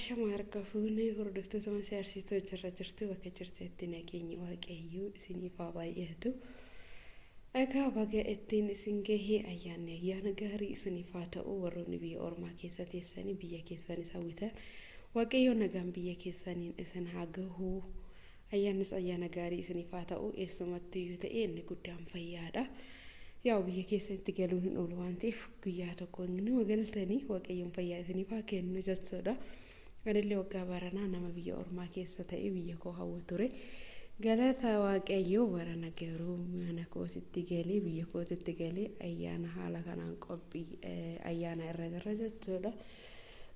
Ashama harka fuunee hordoftoota masii arsiistuu jirra jirtu bakka jirtetti nageenyi waaqayyoo isiniif haa baay'atu. Egaa baga ittiin isin gahee ayyaanni ayyaana gaarii isiniif haa ta'u warroonni biyya ormaa keessa teessanii biyya keessanis hawwitan waaqayyo nagaan biyya keessaniin isin haa gahu. Ayyaannis ayyaana gaarii isiniif haa ta'u eessumattiyyuu ta'e inni guddaan fayyaadha. Yaa biyya keessatti galuun hin oolu waan ta'eef guyyaa tokko nama galtanii waaqayyoon fayyaa isiniif haa kennu jechuudha. Anillee waggaa baranaa nama biyya ormaa keessa ta'e biyya koo hawwu ture. Galata waaqayyoo barana garuu mana kootitti galee biyya kootitti galee ayyaana haala kanaan qophii ayyaana irra jira jechuudha.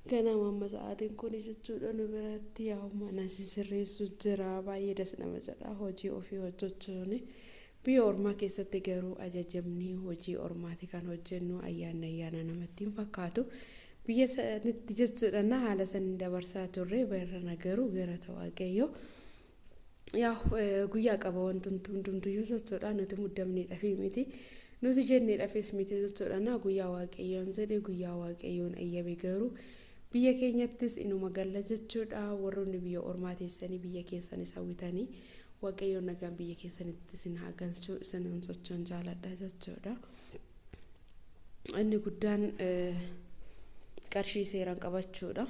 Ganama amma sa'aatiin kun jechuudha nu biratti yaa mana sirreessu jira baay'ee das nama jedha hojii ofii hojjechuun. Biyya ormaa keessatti garuu ajajamni hojii ormaati kan hojjennu ayyaanni ayyaana namatti hin fakkaatu. Biyya sanitti jechuudha na haala saniin dabarsaa turre barana garuu galata waaqayyoo. Yaa guyyaa qaba wanti hundumtuyyuu jechuudha nuti muddamneedhaaf miti. Nuti jenneedhaafis miti jechuudha na guyyaa waaqayyoon jedhe guyyaa waaqayyoon ayyame garuu biyya keenyattis inuma galla jechuudha warroonni biyya ormaa teessanii biyya keessanis hawwitanii waaqayyoon nagaan biyya keessanitti isin haa galchuu isin sochoon jaaladha jechuudha. Inni guddaan qarshii seeraan qabachuudha.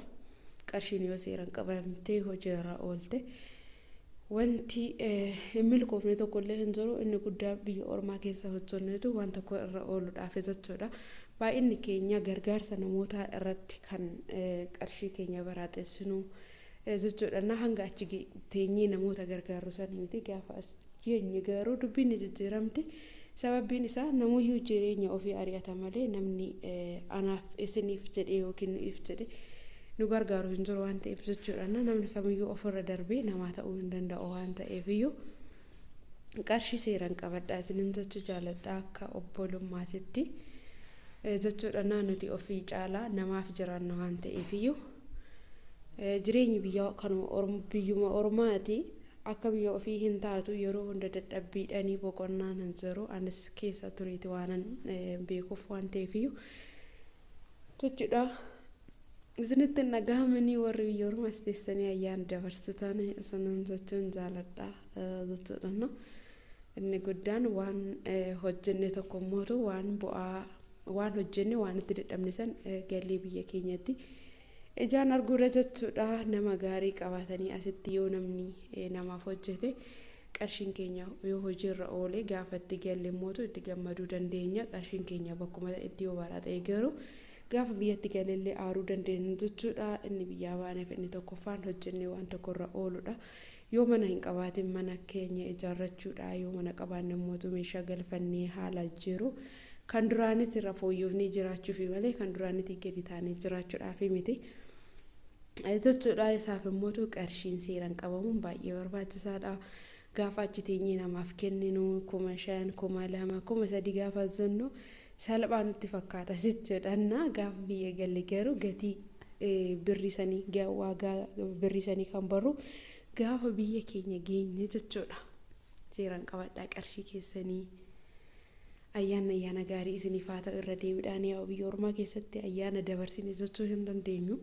Qarshiin yoo seeraan qabamtee hojiirra oolte wanti hin milkoofne tokkollee hin jiru inni guddaan biyya ormaa keessa hojjennetu waan tokko irra ooluudhaaf jechuudha. Baay'inni keenya gargaarsa namootaa irratti kan qarshii keenya baraaxessinu jechuudha. Na hanga achi teenyee namoota gargaaru san miti gaafa as geenye garuu dubbiin ni jijjiiramti. Sababbiin isaa namuyyuu jireenya ofii ari'ata malee namni anaaf isiniif jedhee yookiin nuuf jedhee nu gargaaru hin jiru waan ta'eef jechuudha. Namni kamiyyuu ofirra darbee namaa ta'uu hin danda'u waan ta'eef iyyuu qarshii seeraan qabadhaa isinin jechuu jaaladha akka obbolummaatitti jechuudha. Nuti ofii caalaa namaaf jiraanna waan ta'eef iyyuu jireenyi biyya kanuma biyyuma ormaati akka biyya ofii hin taatu yeroo hunda dadhabbiidhanii boqonnaan hin jiru anis keessa tureeti waanan beekuuf waan ta'eef iyyuu jechuudha. Isinitti hin dhagahamanii warri biyya ormaas teessanii ayyaana dabarsitan isinan jechuun jaaladha jechuudha. Inni guddaan waan hojjenne tokko immoo waan bu'aa waan hojjenne waan itti dadhabne san galii biyya keenyatti ijaan arguudha jechuudha. Nama gaarii qabaatanii asitti yoo namni namaaf hojjete qarshiin keenya yoo hojiirra oole gaafa itti galle immoo itti gammaduu dandeenya. Qarshiin keenya bakkuma itti yoo baraa ta'e garuu gaafa biyyatti galellee aaruu dandeenya jechuudha. Inni biyyaa baaneef inni tokkoffaan hojjennee waan tokkorra ooludha. Yoo mana hin qabaatin mana keenya ijaarrachuudha. Yoo mana qabaanne immoo meeshaa galfannee haala jiru kan duraanitti irra fooyyofnee jiraachuufi malee kan duraanitti gadi taanee jiraachuudhaaf miti. Jechuudha isaaf immoo qarshiin seeraan qabamuun baay'ee barbaachisaadha. Gaafa achi teenyee namaaf kenninu 5,000, 2,000, 3,000 gaafa jennu salphaa nutti fakkaata jechuudha. Gaafa biyya galle garuu gatii birrii sanii waagaa birrii sanii kan barru gaafa biyya keenya geenye jechuudha. Seeraan qabadhaa qarshii keessanii. Ayyaanni ayyaana gaarii isiniif haa ta'u irra deebiidhaan yaa biyya ormaa keessatti ayyaana dabarsine jechuu hin dandeenyu.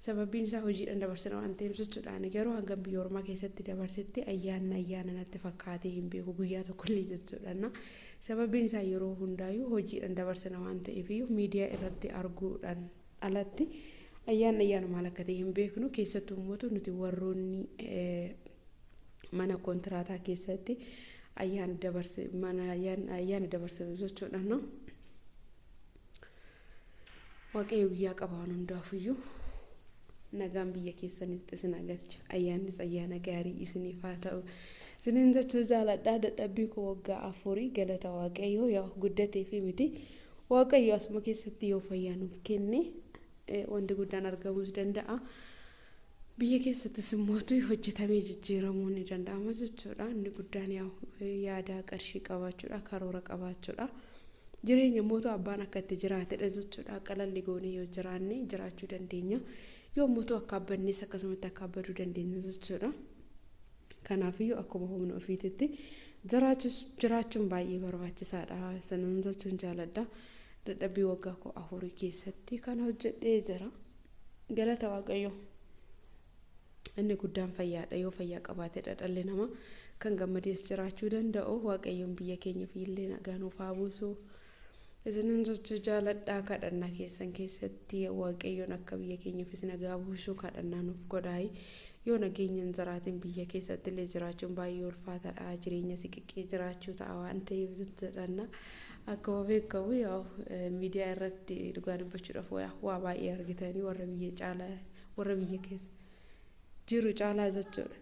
Sababbiin isaa hojiidhaan dabarsina waan ta'eef jechuudha. Ani garuu hangam biyya ormaa keessatti dabarsetti ayyaanni ayyaana natti fakkaatee hin beeku guyyaa tokkollee jechuudha. Sababbiin isaa yeroo hundaayyuu hojiidhaan dabarsina waan ta'eef iyyuu miidiyaa irratti arguudhaan alatti ayyaanni ayyaana maal akka ta'e hin beeknu keessattuu immoo nuti warroonni mana kontiraataa keessatti ayyaana dabarse mana ayyaana dabarse jechuudha. Waaqayyo guyyaa qaba waan hundaafiyyuu nagaan biyya keessanitti isin galchu ayyaannis ayyaana gaarii isiniif haa ta'u. Isinin jechuu jaaladha dadhabbii koo waggaa afurii galata waaqayyoo yaa guddatee fi miti waaqayyo asuma keessatti yoo fayyaa nuuf kenne wanti guddaan argamuus danda'a. Biyya keessattis immoo hojjetamee jijjiiramuu ni danda'ama jechuudha. Inni guddaan yaada qarshii qabaachuudha, karoora qabaachuudha. Jireenya immoo abbaan akka itti jiraatedha jechuudha. Qalalli goonee yoo jiraanne jiraachuu dandeenya. Yoo immoo akka abbannes akkasumatti akka abbaduu dandeenya jechuudha. Kanaafiyyuu akkuma humna ofiititti jiraachuun baay'ee barbaachisaadha. Sanan jechuun jaaladha. Dadhabbii waggaa koo afurii keessatti kana hojjedhee jira. Galata waaqayyoo. Inni guddaan fayyaadha. Yoo fayyaa qabaatedha dhalli namaa kan gammadees jiraachuu danda'u. Waaqayyoon biyya keenyaaf illee nagaa nuuf haa buusu. Isinin jechuu jaaladhaa. Kadhannaa keessan keessatti Waaqayyoon akka biyya keenyaafis nagaa buusu kadhannaa nuuf godhaayi. Yoo nageenya hin jiraatin biyya keessatti illee jiraachuun baay'ee ulfaataadha. Jireenya siqiqee jiraachuu ta'a waan ta'eef jedhanna. Akkuma beekamu yaa'u miidiyaa irratti dhugaa dubbachuudhaaf waa baay'ee argitanii warra biyya caalaa warra biyya keessa jiru caalaa jechuudha.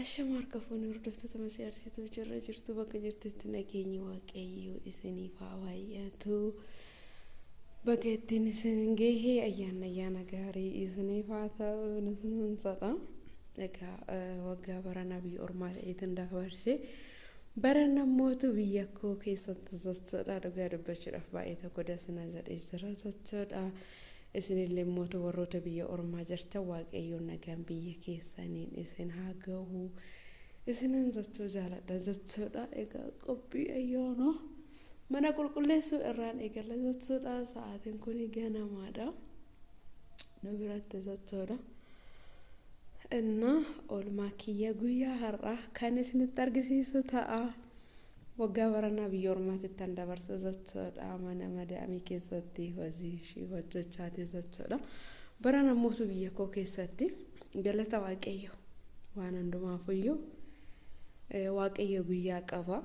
Ashama harka fuunee hordoftoota Masii Arsiituu jirra jirtu bakka jirtutti nageenyi Waaqayyoo isiniif haa baay'atu. Bakka ittiin isin gahee ayyaanni ayyaana gaarii isiniif haa ta'u isinin jedha. Egaa waggaa baranaa biyya ormaa ta'eetiin dabarse. Barana mootu biyya koo keessatti jechuudha. Dhugaa dubbachuudhaaf baay'ee tokko dasna jedhee jira jechuudha. Isinillee mootu warroota biyya ormaa jirtan Waaqayyoon nagaan biyya keessaniin isin haa gahu. Isinin jechuu jaaladha jechuudha. Egaa qophii ayyaanaa mana qulqulleessuu irraan eegalla jechuudha. Sa'aatiin kun ganamaadha. Nu biratti jechuudha. Innaa oolmaa kiyya guyyaa har'aa kan isinitti argisiisu ta'a. Waggaa baranaa biyya ormaatti tan dabarsa jechuudha. Mana madaamii keessatti hojii ishii hojjechaati jechuudha. Barana mootu biyya koo keessatti galata Waaqayyo waan hundumaafuyyuu Waaqayyo guyyaa qaba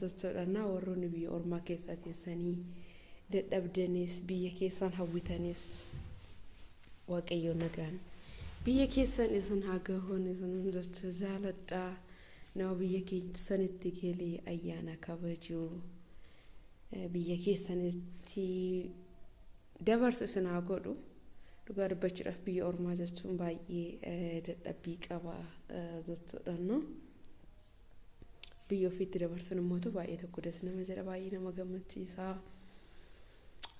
jechuudha. Naa warroonni biyya ormaa keessa teessanii dadhabdanis biyya keessan hawwitanis Waaqayyo nagaan biyya keessan isin haa gahuun isin jechuu jaaladha. Nama biyya keessanitti galee ayyaana kabajuu biyya keessanitti dabarsu isin haa godhu. Dhugaa dubbachuudhaaf biyya ormaa jechuun baay'ee dadhabbii qaba jechuudha. Biyya ofiitti dabarsuun immoo baay'ee tokko das nama jedha, baay'ee nama gammachiisa.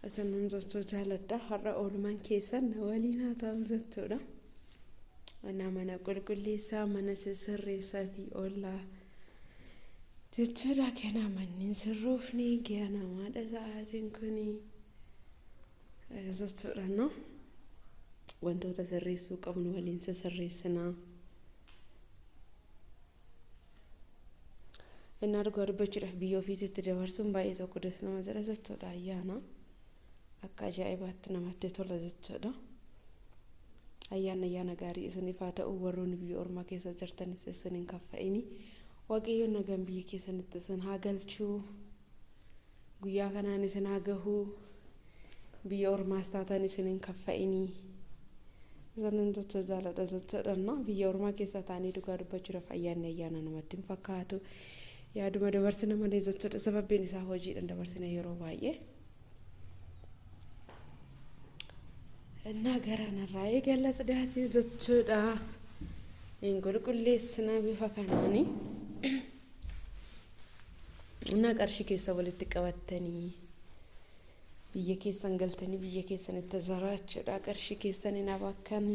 Isin jechuu jaaladha. Har'a oolmaan keessan na waliin haa ta'u jechuudha. Mana qulqulleessaa, mana sisirreessaatii oollaa jechuudha. Kana manneen sirroofni ganamaadha sa'aatiin kuni jechuudha. No? Wantoota sirreessuu qabnu waliin sisirreessinaa. Innaa dhugaa dubbachuudhaaf biyya ofiitti dabarsuun baay'ee tokko das nama jedha jechuudha. Ayyaana akka ajaa'ibaatti namatti tola jechuudha. Ayyaanni ayyaana gaarii isiniif haa ta'u. Warroonni biyya ormaa keessa jirtanis isin hin kaffa'ini. Waaqayyoon nagaan biyya keessanitti isin haa galchuu. Guyyaa kanaan isin haa gahuu. Biyya ormaas taatan isin hin kaffa'ini. Isanin jecha jaaladha jechuudha. Biyya ormaa keessa taa'anii dhugaa dubbachuudhaaf ayyaanni ayyaana namatti hin fakkaatu. Yaaduma dabarsina malee jechuudha. Sababbiin isaa hojiidhaan dabarsina yeroo baay'ee. Innaa garanarraa eegalla tsidaatii jechuudha. Hin qulqulleessina bifa kanaani. Innaa qarshii keessa walitti qabattanii biyya keessan galtanii biyya keessanitti jiraachuudha. Qarshii keessan hin abakkan.